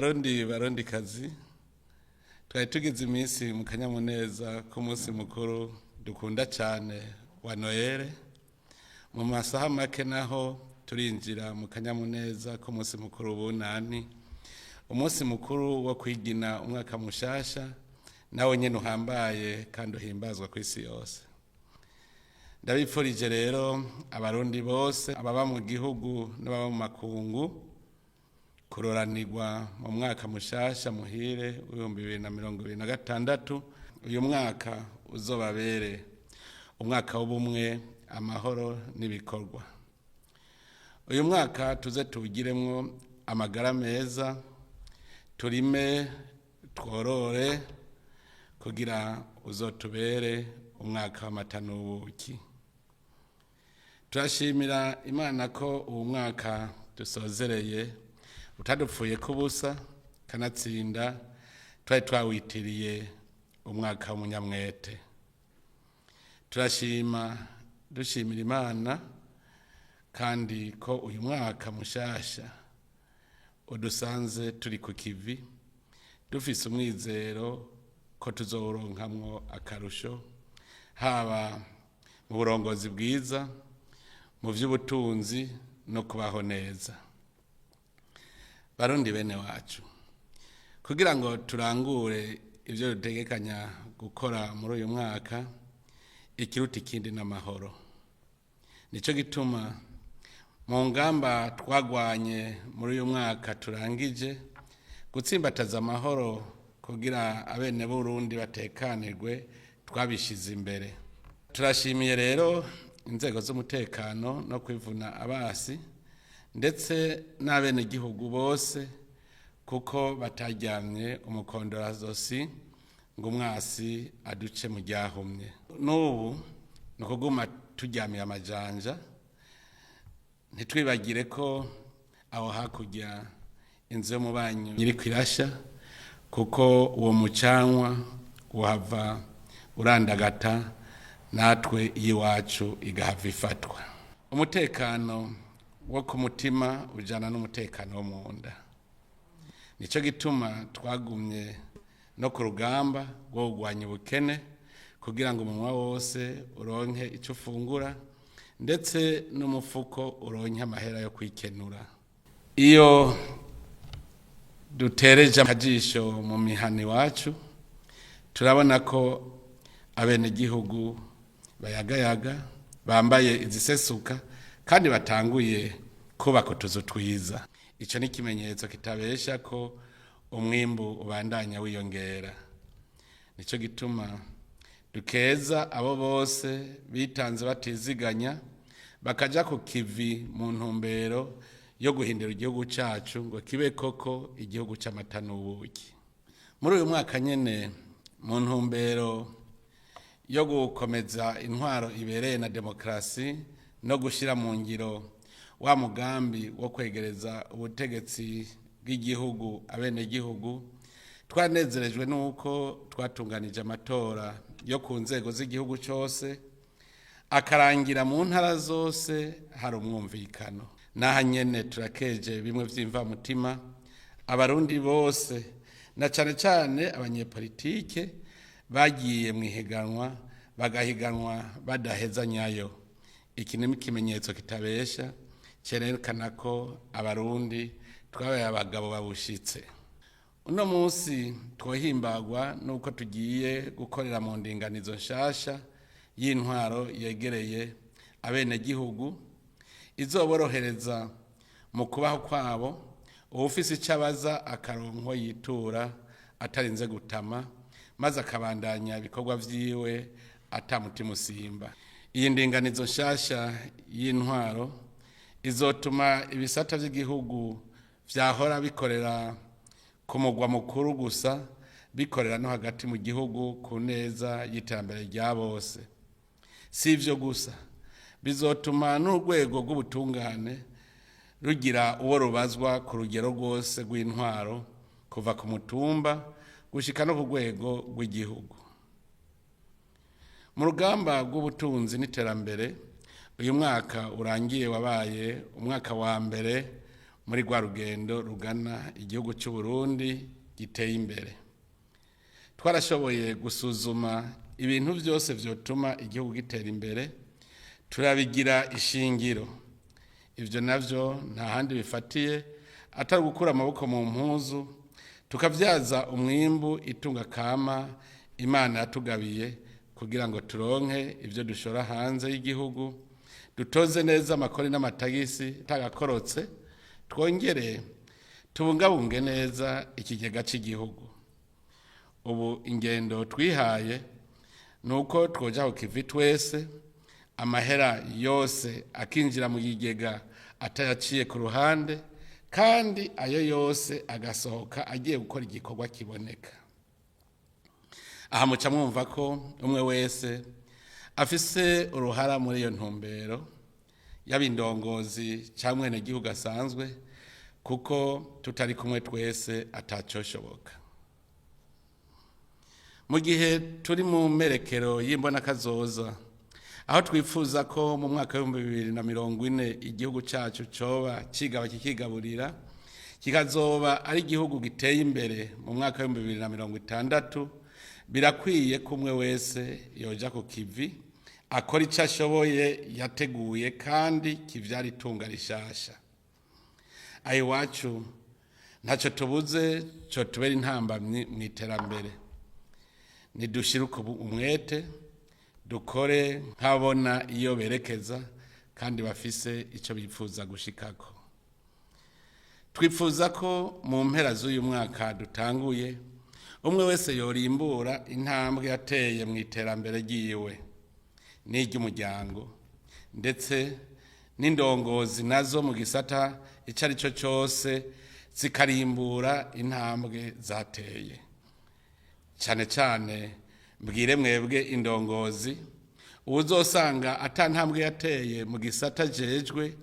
Barundi, Barundikazi, twari tugize iminsi mu kanyamuneza k'umunsi mukuru dukunda cyane wa Noël. Mu masaha make naho turinjira mu kanyamuneza k'umunsi mukuru w'Ubunani, umunsi mukuru wo kwigina umwaka mushasha, nawe nyene uhambaye kandi uhimbazwa ku isi yose. Ndabipfurije rero Abarundi bose, ababa mu gihugu n'ababa mu makungu, kuroranirwa mu mwaka mushasha muhire w'2026. Uyu mwaka uzobabere umwaka w'ubumwe, amahoro n'ibikorwa. Uyu mwaka tuze tuwugiremwo amagara meza, turime, tworore, kugira uzotubere umwaka w'amata n'ubuki. Turashimira Imana ko uwu mwaka dusozereye utadupfuye kubusa, kanatsinda twari twawitiriye umwaka w'umunyamwete. Turashima, dushimira Imana kandi ko uyu mwaka mushasha udusanze turi ku kivi, dufise umwizero ko tuzowuronkamwo akarusho, haba mu burongozi bwiza, mu vy'ubutunzi no kubaho neza. Barundi bene wacu, kugira ngo turangure ivyo dutegekanya gukora muri uyu mwaka, ikiruta ikindi n'amahoro. Nico gituma mu ngamba twagwanye muri uyu mwaka turangije, gutsimbataza amahoro kugira abene Burundi batekanirwe twabishize imbere. Turashimiye rero inzego z'umutekano no kwivuna abasi, ndetse n'abenegihugu bose, kuko bataryamye umukondorazosi ngo umwasi aduce mu ryahumye. N'ubu ni ukuguma turyamiye amajanja, ntitwibagire ko aho hakurya inzu y'umubanyi iriko irasha, kuko uwo mucanwa uhava urandagata natwe iyiwacu igahava ifatwa. Umutekano wo ku mutima ujana n'umutekano wo mu nda. Nico gituma twagumye no ku rugamba rwo kurwanya ubukene, kugira ngo umunwa wose uronke ico ufungura, ndetse n'umufuko uronke amahera yo kwikenura. Iyo dutereje akajisho mu mihana iwacu, turabona ko abenegihugu bayagayaga, bambaye izisesuka, kandi batanguye kubaka utuzu twiza. Ico ni ikimenyetso kitabesha ko umwimbu ubandanya wiyongera. Nico gituma dukeza abo bose bitanze batiziganya, bakaja ku kivi mu ntumbero yo guhindura igihugu cacu ngo kibe koko igihugu c'amata n'ubuki. Muri uyu mwaka nyene, mu ntumbero yo gukomeza intwaro ibereye na demokarasi no gushira mu ngiro wa mugambi wo kwegereza ubutegetsi bw'igihugu abenegihugu, twanezerejwe n'uko twatunganije amatora yo ku nzego z'igihugu cose, akarangira mu ntara zose hari umwumvikano. Naha nyene turakeje bimwe vy'imvamutima Abarundi bose, na cane cane abanyepolitike bagiye mw'ihiganwa, bagahiganwa badaheza nyayo. Iki ni ikimenyetso kitabesha cerekana ko Abarundi twabaye abagabo babushitse. Uno munsi twohimbagwa nuko tugiye gukorera mu ndinganizo nshasha y'intwaro yegereye abenegihugu, izoborohereza mu kubaho kwabo, uwufise ico abaza akaronko yitura atarinze gutama, maze akabandanya ibikorwa vyiwe ata mutima usimba. Iyi ndinganizo nshasha y'intwaro izotuma ibisata vy'igihugu vyahora bikorera ku mugwa mukuru gusa bikorera no hagati mu gihugu, ku neza y'iterambere rya bose. Si ivyo gusa, bizotuma n'urwego rw'ubutungane rugira uwo rubazwa ku rugero rwose rw'intwaro, kuva ku mutumba gushika no ku rwego rw'igihugu. Mu rugamba rw'ubutunzi n'iterambere, uyu mwaka urangiye wabaye umwaka wa mbere. Muri rwa rugendo rugana igihugu cy'u Burundi giteye imbere, twarashoboye gusuzuma ibintu byose vyotuma igihugu gitera imbere, turabigira ishingiro. Ivyo navyo nta handi bifatiye atari gukura amaboko mu mpuzu, tukavyaza umwimbu itunga kama Imana yatugabiye, kugira ngo turonke ivyo dushora hanze y'igihugu, dutoze neza amakori n'amatagisi tagakorotse, twongere tubungabunge neza ikigega cy'igihugu. Ubu ingendo twihaye ni uko twoja ku kivi twese, amahera yose akinjira mu kigega atayaciye ku ruhande, kandi ayo yose agasohoka agiye gukora igikorwa kiboneka. Aha muca mwumva ko umwe wese afise uruhara muri iyo ntumbero, yaba indongozi cyangwa umwenegihugu asanzwe, kuko tutari kumwe twese atacoshoboka. Mu gihe turi mu merekero y'imbonakazoza, aho twifuza ko mu mwaka w'2040 igihugu cyacu coba kigaba kikigaburira, kikazoba ari igihugu giteye imbere mu mwaka w'2060, birakwiye ko umwe wese yoja ku kivi, akora icyo ashoboye yateguye kandi kivyara itunga rishasha. Aho iwacu ntacyo tubuze co tubera intambamyi mu iterambere. Nidushire umwete, dukore nk'abona iyo berekeza kandi bafise icyo bifuza gushikako. Twifuza ko mu mpera z'uyu mwaka dutanguye, umwe wese yorimbura intambwe yateye mu iterambere ryiwe n'iry'umuryango, ndetse n'indongozi nazo mu gisata icyo ari cyo cyose zikarimbura intambwe zateye. Cyane cyane mbwire mwebwe indongozi, uwuzosanga ata ntambwe yateye mu gisata ajejwe,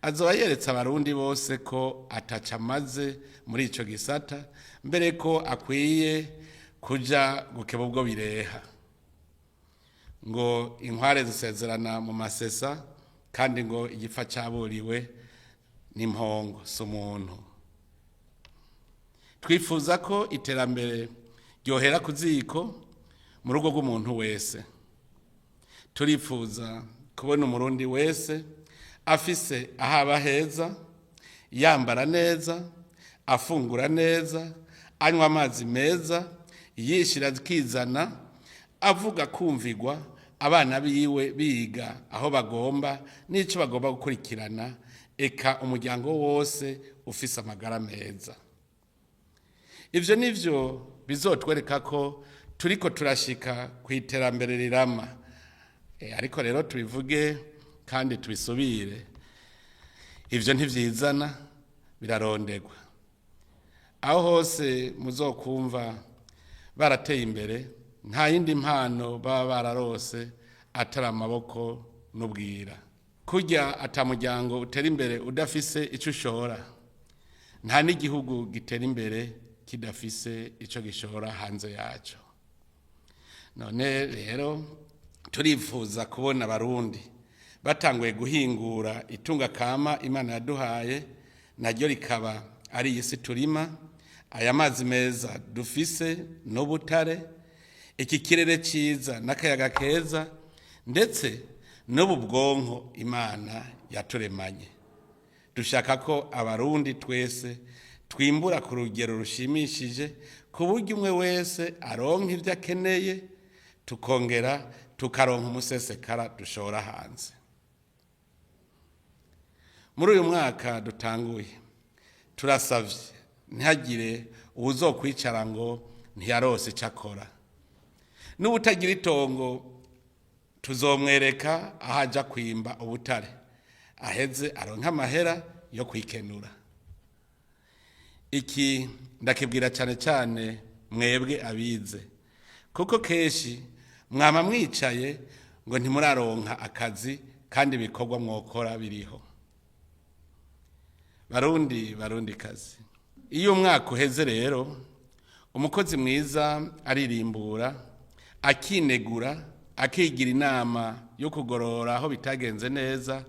azoba yeretse Abarundi bose ko ataca amaze muri ico gisata, mbere ko akwiye kuja gukeba ubwo bireha. Ngo inkware zisezerana mu masesa, kandi ngo igipfa caburiwe n'impongo si umuntu. Twifuza ko iterambere ryohera ku ziko mu rugo rw'umuntu wese. Turifuza kubona Umurundi wese afise aho aba heza, yambara neza, afungura neza, anywa amazi meza, yishira akizana, avuga kumvigwa, abana biwe biga aho bagomba n'ico bagomba gukurikirana, eka umuryango wose ufise amagara meza. Ivyo nivyo bizotwereka ko turiko turashika ku iterambere rirama. Ariko rero tubivuge kandi tubisubire, ivyo ntivyizana, birarondegwa. Aho hose muzokumva barateye imbere, nta yindi mpano baba bararose atari amaboko n'ubwira. Kurya ata muryango utera imbere udafise ico ushora, nta n'igihugu gitera imbere kidafise ico gishora hanze yaco. None rero turifuza kubona Abarundi batanguye guhingura itunga kama Imana yaduhaye, naryo rikaba ari iyi si turima, aya mazi meza dufise n'ubutare, iki kirere ciza n'akayaga keza, ndetse n'ubu bwonko Imana yaturemanye. Dushaka ko Abarundi twese twimbura ku rugero rushimishije, ku buryo umwe wese aronka ivyo akeneye, tukongera tukaronka umusesekara dushora hanze. Muri uyu mwaka dutanguye, turasavye ntihagire uwuzokwicara ngo ntiyarose ico akora. N'uwutagira itongo tuzomwereka aho aja kwimba ubutare, aheze aronke amahera yo kwikenura. Iki ndakibwira cyane cyane mwebwe abize, kuko kenshi mwama mwicaye ngo ntimuraronka akazi kandi ibikorwa mwokora biriho. Barundi, Barundi kazi, iyo umwaka uheze rero, umukozi mwiza aririmbura, akinegura, akigira inama yo kugorora aho bitagenze neza,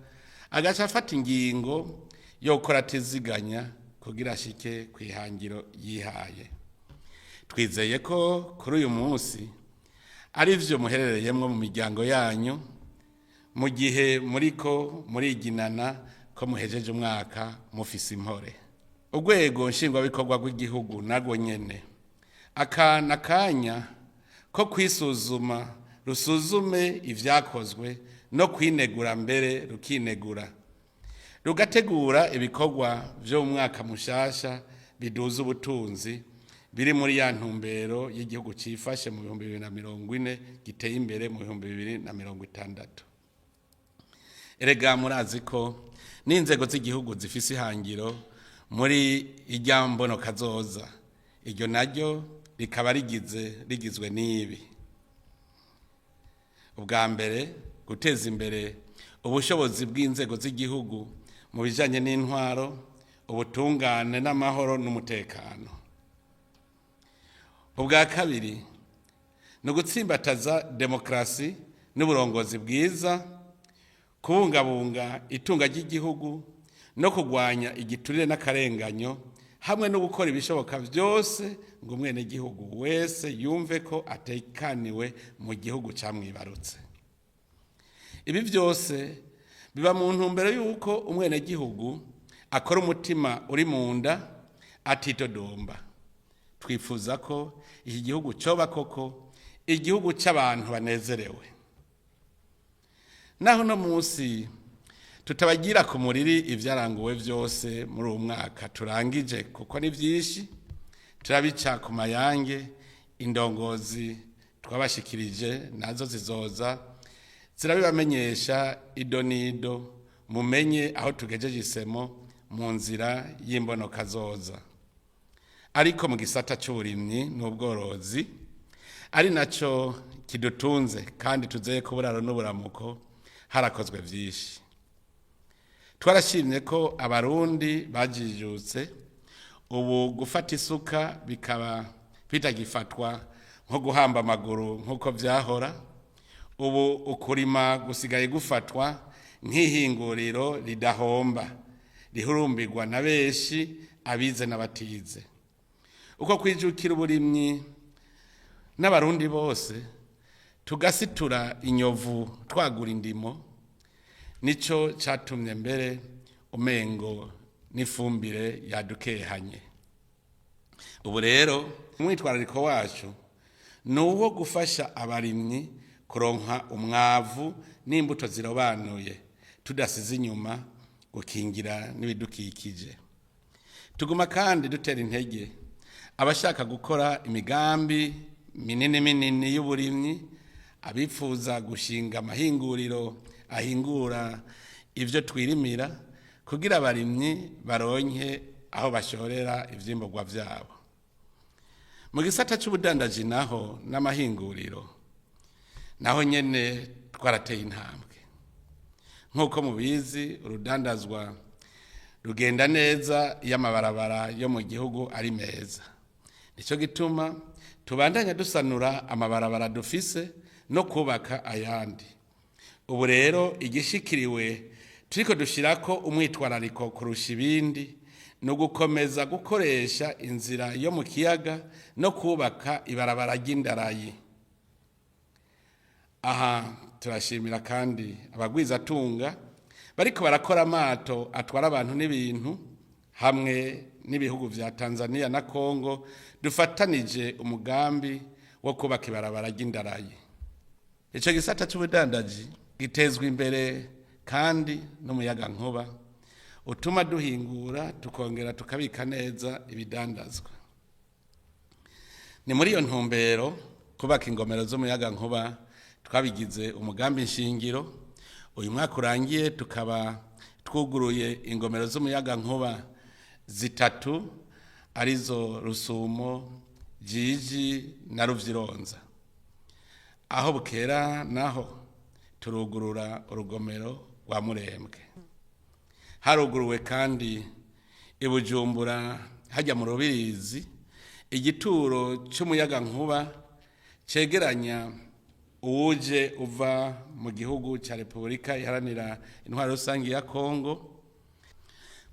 agaca afata ingingo. yo gukora atiziganya kugira ashike ku ihangiro yihaye. Twizeye ko kuri uyu munsi ari byo muherereyemo mu miryango yanyu, mu gihe muriko muriginana ko muhejeje umwaka mufise impore. Urwego nshingwabikorwa rw'igihugu narwo nyene aka n'akanya ko kwisuzuma, rusuzume ivyakozwe no kwinegura, mbere rukinegura, rugategura ibikorwa vyo mu mwaka mushasha biduza ubutunzi, biri muri ya ntumbero y'igihugu cifashe mu 2040, giteye imbere mu 2060. Erega murazi ko n'inzego z'igihugu zifise ihangiro muri irya mbono kazoza, iryo naryo rikaba rigizwe n'ibi: ubwa mbere, guteza imbere ubushobozi bw'inzego z'igihugu mu bijanye n'intwaro, ubutungane n'amahoro n'umutekano; ubwa kabiri, ni ugutsimbataza demokarasi n'uburongozi bwiza, kubungabunga itunga ry'igihugu no kurwanya igiturire n'akarenganyo, hamwe no gukora ibishoboka byose ngo umwenegihugu wese yumve ko atekaniwe mu gihugu camwibarutse. Ibi byose biba mu ntumbero y'uko umwenegihugu akora umutima uri mu nda, atitodomba. Twifuza ko iki gihugu coba koko igihugu c'abantu banezerewe. Naho uno munsi tutabagira ku muriri ivyaranguwe vyose muri uwu mwaka turangije, kuko ni vyinshi, turabica ku mayange. Indongozi twabashikirije nazo zizoza zirabibamenyesha ido n'ido, mumenye aho tugejeje isemo mu nzira y'imbonokazoza. Ariko mu gisata c'uburimyi n'ubworozi, ari naco kidutunze kandi tuzeye ko uburaro n'uburamuko, harakozwe vyinshi. Twarashimye ko Abarundi bajijutse, ubu gufata isuka bikaba bitagifatwa nko guhamba amaguru nk'uko vyahora. Ubu ukurima gusigaye gufatwa nk'ihinguriro ridahomba, rihurumbirwa na benshi, abize n'abatize. Uko kwijukira uburimyi n'Abarundi bose tugasitura inyovu, twagura indimo, nico catumye mbere umengo n'ifumbire yadukehanye. Ubu rero umwitwarariko wacu ni uwo gufasha abarimyi kuronka umwavu n'imbuto zirobanuye, tudasize inyuma gukingira n'ibidukikije. Tuguma kandi dutera intege abashaka gukora imigambi minini minini y'uburimyi, abifuza gushinga amahinguriro ahingura ivyo twirimira, kugira abarimyi baronke aho bashorera ivyimburwa vyabo. Mu gisata c'ubudandaji naho n'amahinguriro, naho nyene twarateye intambwe. Nk'uko mubizi, urudandazwa rugenda neza iyo amabarabara yo mu gihugu ari meza. Nico gituma tubandanya dusanura amabarabara dufise no kubaka ayandi. Ubu rero igishikiriwe turiko dushirako umwitwarariko kurusha ibindi ni ugukomeza gukoresha inzira yo mu kiyaga no kubaka ibarabara ry'indarayi. Aha turashimira kandi abagwizatunga bariko barakora amato atwara abantu n'ibintu, hamwe n'ibihugu vya Tanzania na Congo dufatanije umugambi wo kubaka ibarabara ry'indarayi. Ico gisata c'ubudandaji gitezwa imbere kandi n'umuyagankuba utuma duhingura tukongera tukabika neza ibidandazwa. Ni muri iyo ntumbero kubaka ingomero z'umuyagankuba twabigize umugambi nshingiro. Uyu mwaka urangiye tukaba twuguruye ingomero z'umuyagankuba zitatu, arizo Rusumo, Jiji na Ruvyironza. Aho bukera naho turugurura urugomero rwa Murembwe. Haruguruwe kandi i Bujumbura hajya mu Rubirizi igituro c'umuyagankuba cegeranya uwuje uva mu gihugu ca Repubulika Iharanira Intwaro Rusangi ya Kongo.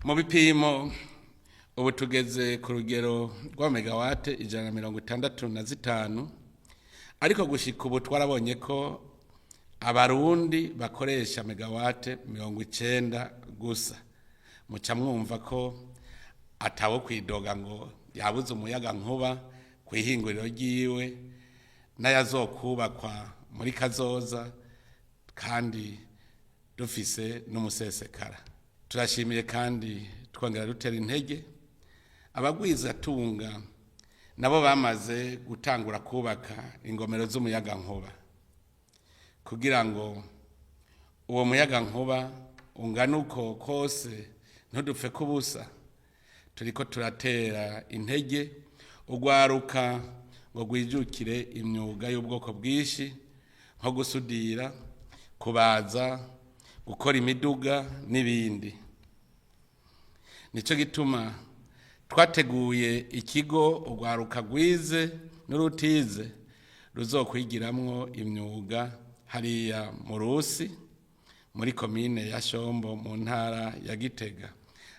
Mu bipimo, ubu tugeze ku rugero rwa megawate 165, ariko gushika ubu twarabonye ko Abarundi bakoresha megawate 90 gusa. Muca mwumva ko atawo kwidoga ngo yabuze umuyaga nkuba ku ihinguriro ryiwe n'ayazokubakwa muri kazoza, kandi dufise n'umusesekara. Turashimiye kandi twongera dutera intege abagwizatunga nabo bamaze gutangura kubaka ingomero z'umuyaga nkuba, kugira ngo uwo muyaga nkuba ungana uko kose ntudupfe kubusa. Turiko turatera intege urwaruka ngo rwijukire imyuga y'ubwoko bwinshi, nko gusudira, kubaza, gukora imiduga n'ibindi. Nico gituma twateguye ikigo urwaruka rwize n'urutize ruzokwigiramwo imyuga hariya mu Rusi, muri komine ya Shombo, mu ntara ya Gitega.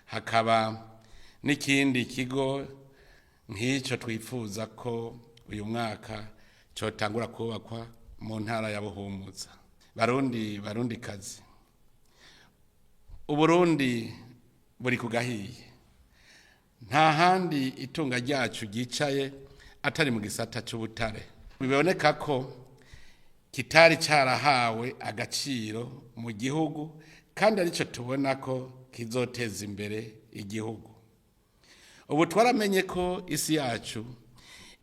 Hakaba n'ikindi kigo nk'icyo twifuza ko uyu mwaka cotangura kubakwa mu ntara ya Buhumuza. Barundi, Barundi kazi, Uburundi buri ku gahiye. Nta handi itunga ryacu ryicaye atari mu gisata c'ubutare. Biboneka ko kitari carahawe agaciro mu gihugu, kandi arico tubona ko kizoteza imbere igihugu. Ubu twaramenye ko isi yacu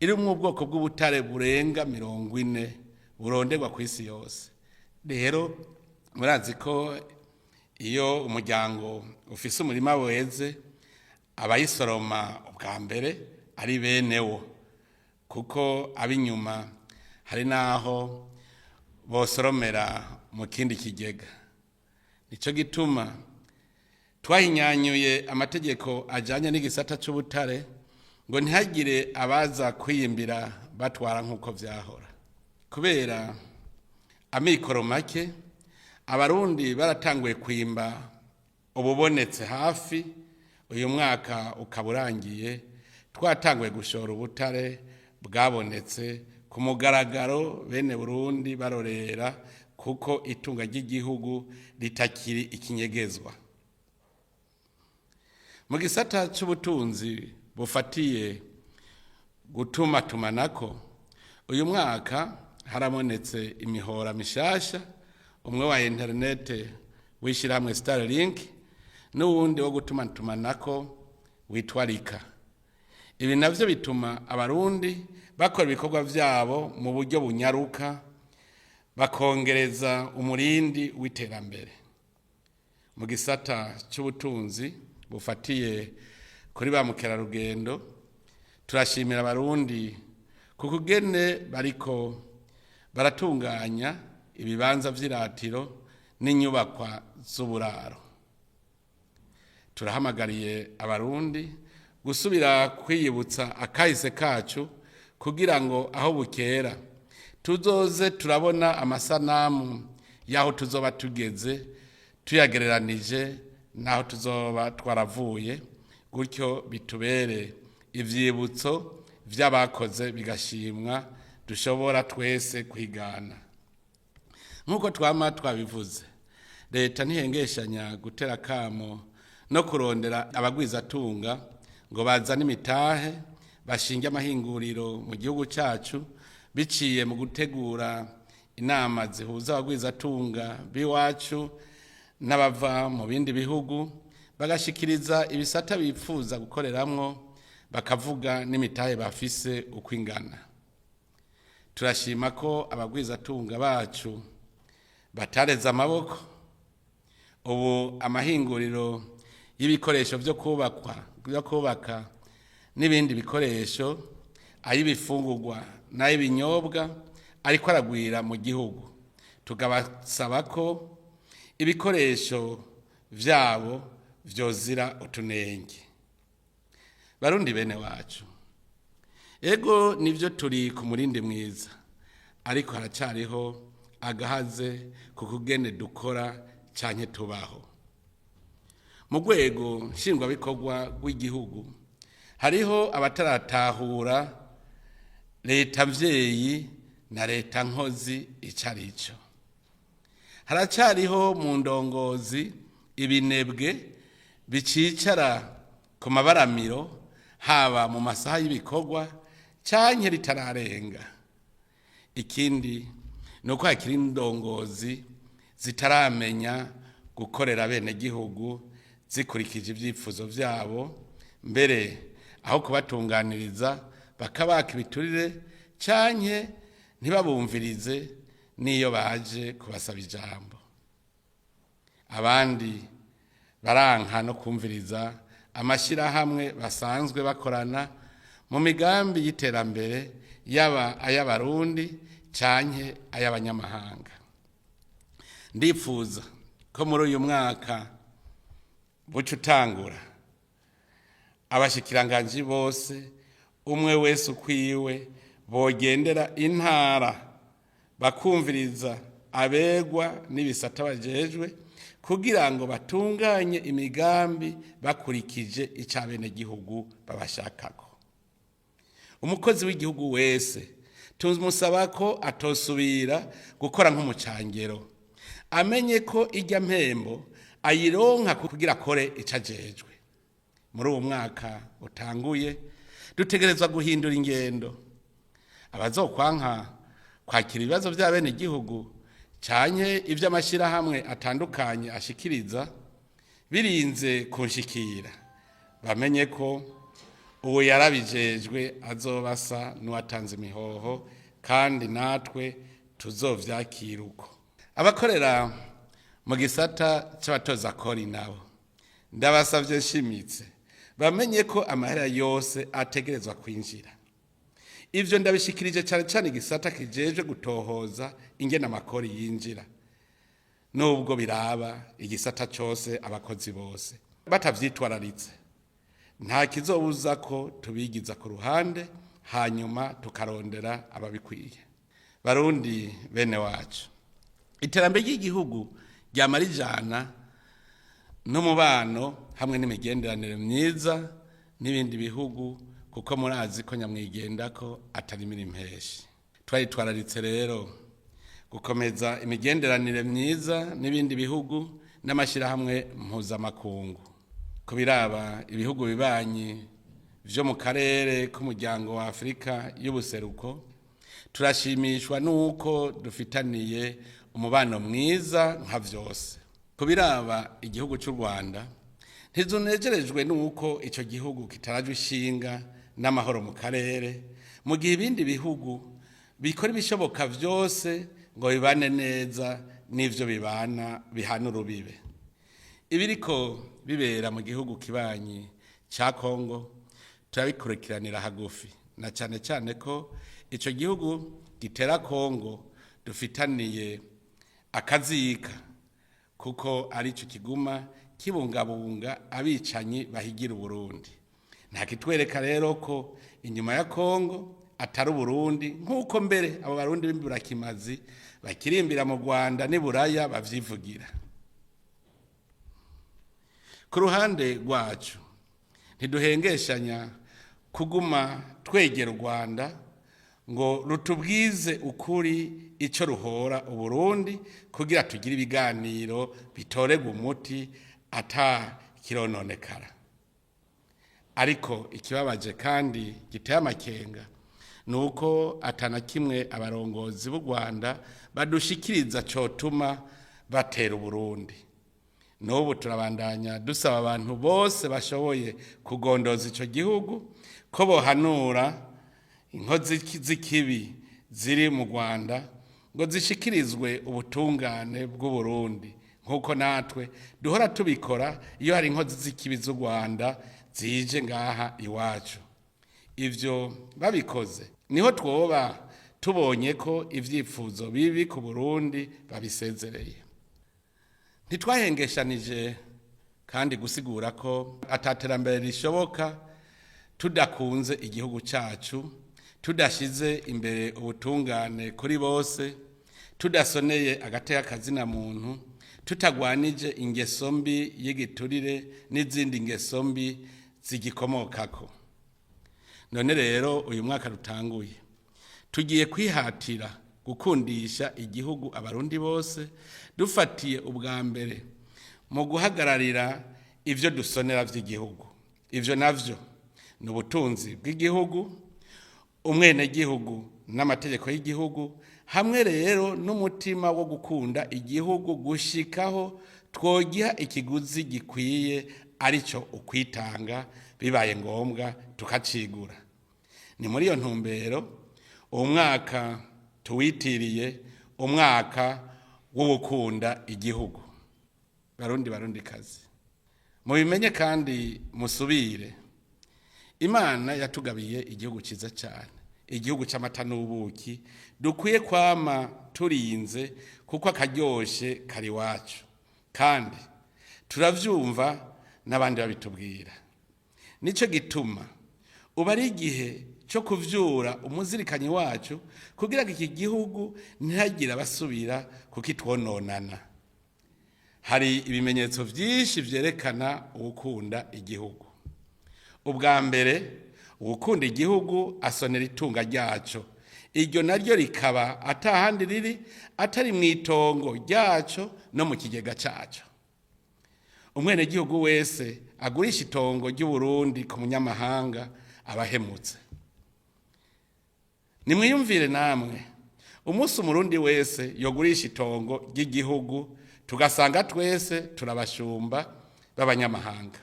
irimwo ubwoko bw'ubutare burenga 40 buronderwa ku isi yose. Rero murazi ko iyo umuryango ufise umurima weze, abayisoroma ubwa mbere ari bene wo, kuko ab'inyuma hari n'aho bosoromera mu kindi kigega. Nico gituma twahinyanyuye amategeko ajanye n'igisata c'ubutare, ngo ntihagire abaza kwiyimbira batwara nk'uko vyahora. Kubera amikoro make, Abarundi baratanguye kwimba ububonetse hafi. Uyu mwaka ukaba urangiye twatanguye gushora ubutare bwabonetse ku mugaragaro, bene Burundi barorera, kuko itunga ry'igihugu ritakiri ikinyegezwa. Mu gisata c'ubutunzi bufatiye gutumatumanako, uyu mwaka harabonetse imihora mishasha, umwe wa interinete w'ishirahamwe Starlink n'uwundi wo gutumatumanako witwa Rika. Ibi navyo bituma Abarundi bakora ibikorwa vyabo mu buryo bunyaruka, bakongereza umurindi w'iterambere. Mu gisata c'ubutunzi bufatiye kuri ba mukerarugendo, turashimira Abarundi ku kugene bariko baratunganya ibibanza vy'iratiro n'inyubakwa z'uburaro. Turahamagariye Abarundi gusubira kwiyibutsa akahise kacu, kugira ngo aho bukera tuzoze turabona amasanamu y'aho tuzoba tugeze, tuyagereranije n'aho tuzoba twaravuye, gutyo bitubere ivyibutso vy'abakoze bigashimwa dushobora twese kwigana. Nk'uko twama twabivuze, leta ntihengeshanya gutera akamo no kurondera abagwizatunga ngo bazane imitahe, bashinge amahinguriro mu gihugu cacu, biciye mu gutegura inama zihuza abagwizatunga b'iwacu n'abava mu bindi bihugu, bagashikiriza ibisata bipfuza gukoreramwo, bakavuga n'imitahe bafise uko ingana. Turashima ko abagwizatunga bacu batareze amaboko. Ubu amahinguriro y'ibikoresho vyo kubakwa, vyo kubaka n'ibindi bikoresho, ay'ibifungurwa n'ay'ibinyobwa ariko aragwira mu gihugu, tukabasaba ko ibikoresho vyabo vyozira utunenge. Barundi bene wacu, ego nivyo, turi ku murindi mwiza, ariko haracariho agahaze ku kugene dukora canke tubaho. Mu rwego nshingwabikorwa rw'igihugu hariho abataratahura leta mvyeyi na leta nkozi ico arico. Haracariho mu ndongozi ibinebwe bicicara ku mabaramiro, haba mu masaha y'ibikorwa canke ritararenga. Ikindi ni uko hakiri indongozi zitaramenya gukorera abenegihugu zikurikije ivyifuzo vyabo, mbere aho kubatunganiriza bakabaka ibiturire canke ntibabumvirize n'iyo baje kubasaba ijambo. Abandi baranka no kumviriza amashirahamwe basanzwe bakorana mu migambi y'iterambere, yaba ay'Abarundi canke ay'abanyamahanga. Ndipfuza ko muri uyu mwaka buca utangura, abashikiranganji bose umwe wese ukwiwe bogendera intara bakumviriza abegwa n'ibisata bajejwe, kugira ngo batunganye imigambi bakurikije ico abenegihugu babashakako. Umukozi w'igihugu wese tumusaba ko atosubira gukora nk'umucangero, amenye ko irya mpembo ayironka kugira akore ico ajejwe. Muri uwo mwaka utanguye dutegerezwa guhindura ingendo. Abazokwanka kwakira ibibazo vy'abenegihugu canke ivy'amashirahamwe atandukanye ashikiriza birinze kunshikira, bamenye ko uwo yarabijejwe azoba asa n'uwatanze imihoho, kandi natwe tuzovyakira uko. Abakorera mu gisata c'abatoza kori nabo ndabasavye nshimitse bamenye ko amahera yose ategerezwa kwinjira. Ivyo ndabishikirije cane cane igisata kijejwe gutohoza ingene amakori yinjira, nubwo biraba igisata cose abakozi bose batavyitwararitse nta kizobuza ko tubigiza ku ruhande, hanyuma tukarondera ababikwiye. Barundi bene wacu, iterambere ry'igihugu ryama rijana n'umubano hamwe n'imigenderanire myiza n'ibindi bihugu, kuko murazi ko nyamwigendako atarimira impeshi. Twaritwararitse rero gukomeza imigenderanire myiza n'ibindi bihugu n'amashirahamwe mpuzamakungu. Ku biraba ibihugu bibanyi vyo mu karere k'umuryango wa Afurika y'ubuseruko, turashimishwa n'uko dufitaniye umubano mwiza nka vyose. Ku biraba igihugu c'u Rwanda, ntizunejerejwe n'uko ico gihugu kitarajwe ishinga n'amahoro mu karere, mu gihe ibindi bihugu bikora ibishoboka vyose ngo bibane neza n'ivyo bibana bihana urubibe. Ibiriko bibera mu gihugu kibanyi ca Kongo turabikurikiranira hagufi, na cane cane ko ico gihugu gitera Kongo dufitaniye akazika, kuko arico kiguma kibungabunga abicanyi bahigira Uburundi. Nta kitwereka rero ko inyuma ya Kongo atari Uburundi, nk'uko mbere abo Barundi b'imburakimazi bakirimbira mu Rwanda n'i Buraya bavyivugira. Ku ruhande rwacu ntiduhengeshanya kuguma twegera u Rwanda ngo rutubwize ukuri ico ruhora Uburundi, kugira tugire ibiganiro bitoregwa umuti ata kirononekara. Ariko ikibabaje kandi giteye amakenga ni uko atana kimwe abarongozi b'u Rwanda badushikiriza cotuma batera Uburundi. N'ubu turabandanya dusaba abantu bose bashoboye kugondoza ico gihugu ko bohanura inkozi z'ikibi ziri mu Rwanda ngo zishikirizwe ubutungane bw'Uburundi, nk'uko natwe duhora tubikora iyo hari inkozi z'ikibi z'u Rwanda zije ngaha iwacu. Ivyo babikoze niho twoba tubonye ko ivyifuzo bibi ku Burundi babisezereye. Ntitwahengeshanije kandi gusigura ko ataterambere rishoboka tudakunze igihugu cacu, tudashize imbere ubutungane kuri bose, tudasoneye agateka kazina muntu. Tutagwanije ingeso mbi y'igiturire n'izindi ngeso mbi zigikomokako. None rero uyu mwaka rutanguye, tugiye kwihatira gukundisha igihugu abarundi bose, dufatiye ubwa mbere mu guhagararira ivyo dusonera vy'igihugu. Ivyo navyo ni ubutunzi bw'igihugu, umwenegihugu n'amategeko y'igihugu, hamwe rero n'umutima wo gukunda igihugu gushikaho twogiha ikiguzi gikwiye, arico ukwitanga, bibaye ngombwa tukacigura. Ni muri iyo ntumbero uwo mwaka tuwitiriye umwaka wo gukunda igihugu. Barundi, barundi kazi, mubimenye kandi musubire, Imana yatugabiye igihugu cyiza cyane, igihugu cy'amata n'ubuki, dukwiye kwama turinze kuko akaryoshe kari iwacu, kandi turavyumva n'abandi babitubwira. Nicyo gituma ubu ari igihe cyo kuvyura umuzirikanyi wacu kugira ngo iki gihugu ntihagire abasubira kukitwononana. Hari ibimenyetso vyinshi vyerekana uwukunda igihugu. Ubwa mbere, uwukunda igihugu asonera itunga ryaco, iryo naryo rikaba atahandi riri atari mu itongo ryaco no mu kigega caco. Umwenegihugu wese agurisha itongo ry'Uburundi ku munyamahanga aba ahemutse. Nimwiyumvire namwe umunsi umurundi wese yogurisha itongo ry'igihugu, tugasanga twese turabashumba b'abanyamahanga.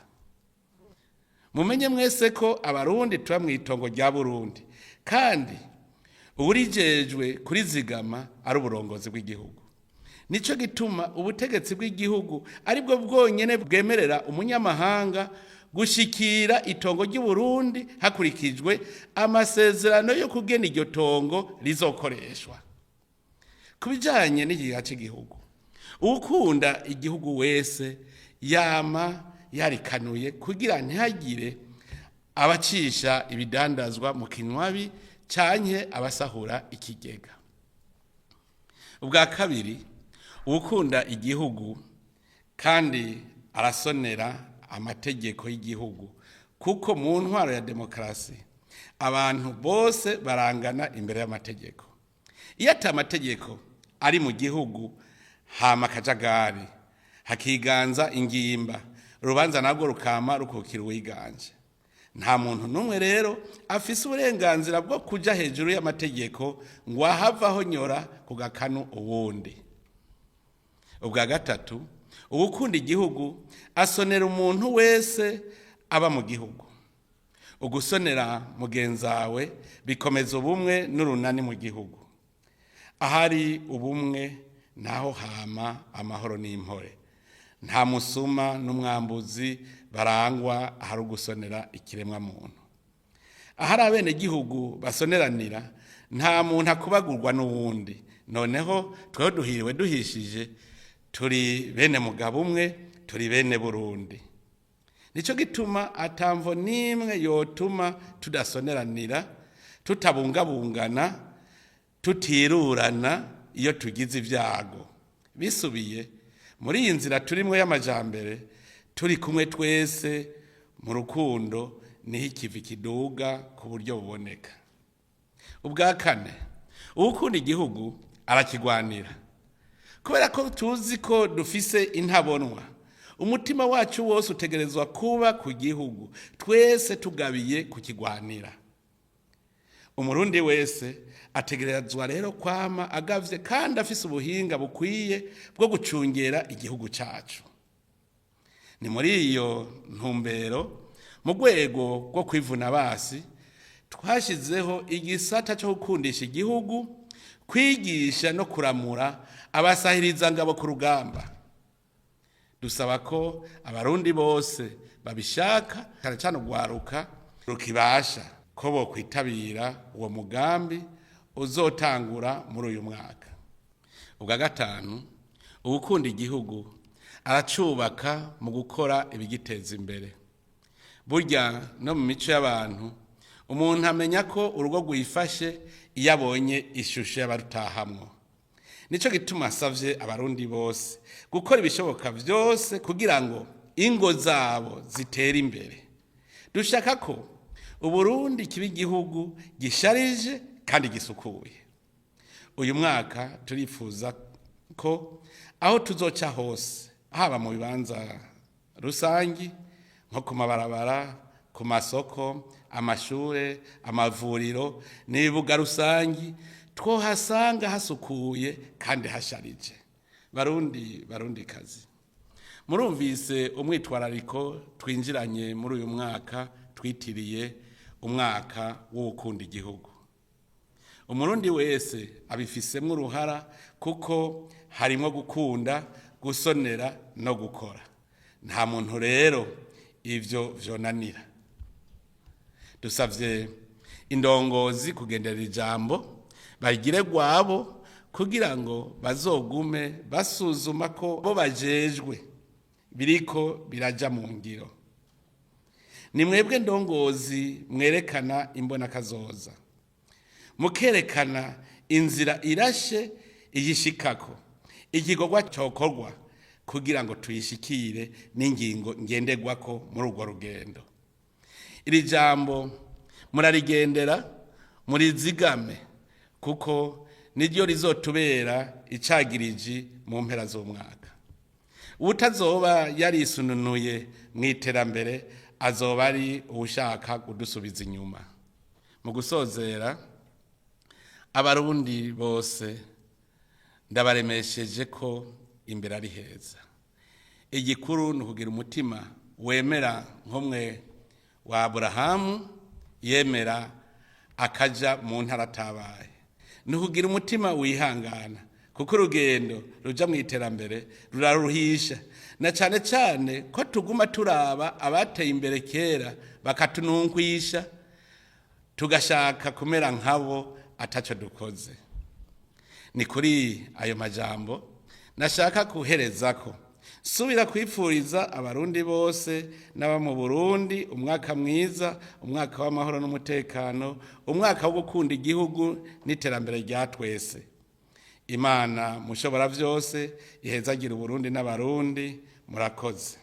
Mumenye mwese ko abarundi tuba mu itongo rya Burundi, kandi uburijejwe kurizigama ari uburongozi bw'igihugu. Nico gituma ubutegetsi bw'igihugu aribwo bwonyene bwemerera umunyamahanga gushikira itongo ry'Uburundi hakurikijwe amasezerano yo kugena iryo tongo rizokoreshwa. Ku bijanye n'ikigega c'igihugu, uwukunda igihugu wese yama yarikanuye kugira ntihagire abacisha ibidandazwa mu kinywabi canke abasahura ikigega. Ubwa kabiri, uwukunda igihugu kandi arasonera amategeko y'igihugu, kuko mu ntwaro ya demokarasi abantu bose barangana imbere y'amategeko. Iyo ata amategeko ari mu gihugu, hama akajagari, hakiganza ingimba, urubanza nabwo rukama rukukira uwiganje. Nta muntu n'umwe rero afise uburenganzira bwo kuja hejuru y'amategeko ngo ahavaho nyora ku gakanu uwundi. Ubwa gatatu, uwukunda igihugu asonera umuntu wese aba mu gihugu. Ugusonera mugenzawe bikomeza ubumwe n'urunani mu gihugu. Ahari ubumwe naho hama amahoro n'impore. Nta musuma n'umwambuzi barangwa ahari ugusonera ikiremwa muntu. Ahari abenegihugu basoneranira, nta muntu akubagurwa n'uwundi. Noneho tweho duhiriwe duhishije, turi bene mugabo umwe, turi bene Burundi. Nico gituma atamvo n'imwe yotuma tudasoneranira, tutabungabungana, tutirurana iyo tugize ibyago. Bisubiye muri iyi nzira turimwo y'amajambere, turi kumwe twese mu rukundo, niho ikivi kiduga ku buryo buboneka. Ubwa kane, uwukunda igihugu arakigwanira. Kubera ko tuzi ko dufise intabonwa, umutima wacu wose utegerezwa kuba ku gihugu, twese tugabiye kukigwanira. Umurundi wese ategerezwa rero kwama agavye kandi afise ubuhinga bukwiye bwo gucungera igihugu cacu. Ni muri iyo ntumbero, mu rwego rwo kwivuna basi, twashizeho igisata co gukundisha igihugu, kwigisha no kuramura abasahirizangabo ku rugamba. Dusaba ko abarundi bose babishaka, cane cane urwaruka rukibasha, ko bokwitabira uwo mugambi uzotangura muri uyu mwaka. Ubwa gatanu, uwukunda igihugu aracubaka mu gukora ibigiteza imbere. Burya no mu mico y'abantu, umuntu amenya ko urugo rwifashe iyo abonye ishusho y'abarutahamwo. Nico gituma nsavye Abarundi bose gukora ibishoboka vyose kugira ngo ingo zabo zitere imbere. Dushaka ko Uburundi kiba igihugu gisharije kandi gisukuye. Uyu mwaka turifuza ko aho tuzoca hose, haba mu bibanza rusangi nko ku mabarabara, ku masoko, amashure, amavuriro n'ibibuga rusangi, twohasanga hasukuye kandi hasharije. Barundi, Barundi kazi, murumvise umwitwarariko twinjiranye muri uyu mwaka twitiriye umwaka w'ukunda igihugu. Umurundi wese abifisemwo uruhara, kuko harimwo gukunda, gusonera no gukora. Nta muntu rero ivyo vyonanira. Dusavye indongozi kugendera ijambo bagire gwabo, kugira ngo bazogume basuzuma ko bo bajejwe biriko biraja mu ngiro. Ni mwebwe ndongozi mwerekana imbonakazoza, mukerekana inzira irashe iyishikako, igikorwa cokorwa kugira ngo tuyishikire, n'ingingo ngenderwako muri urwo rugendo. Iri jambo murarigendera, murizigame, kuko niryo rizotubera icagiriji mu mpera z'umwaka. Utazoba yarisununuye mu iterambere azoba ari uwushaka kudusubiza inyuma. Mu gusozera, Abarundi bose ndabaremesheje ko imbere ari heza. Igikuru ni ukugira umutima wemera nk'umwe wa Aburahamu yemera akaja mu ntara atabaye, ni ukugira umutima wihangana, kuko urugendo ruja mu iterambere ruraruhisha, na cane cane ko tuguma turaba abateye imbere kera bakatunungwisha, tugashaka kumera nkabo ataco dukoze. Ni kuri ayo majambo nashaka kuherezako subira kwipfuriza Abarundi bose n'aba mu Burundi umwaka mwiza, umwaka w'amahoro n'umutekano, umwaka wo gukunda igihugu n'iterambere rya twese. Imana mushobora vyose ihezagira Uburundi n'Abarundi. Murakoze.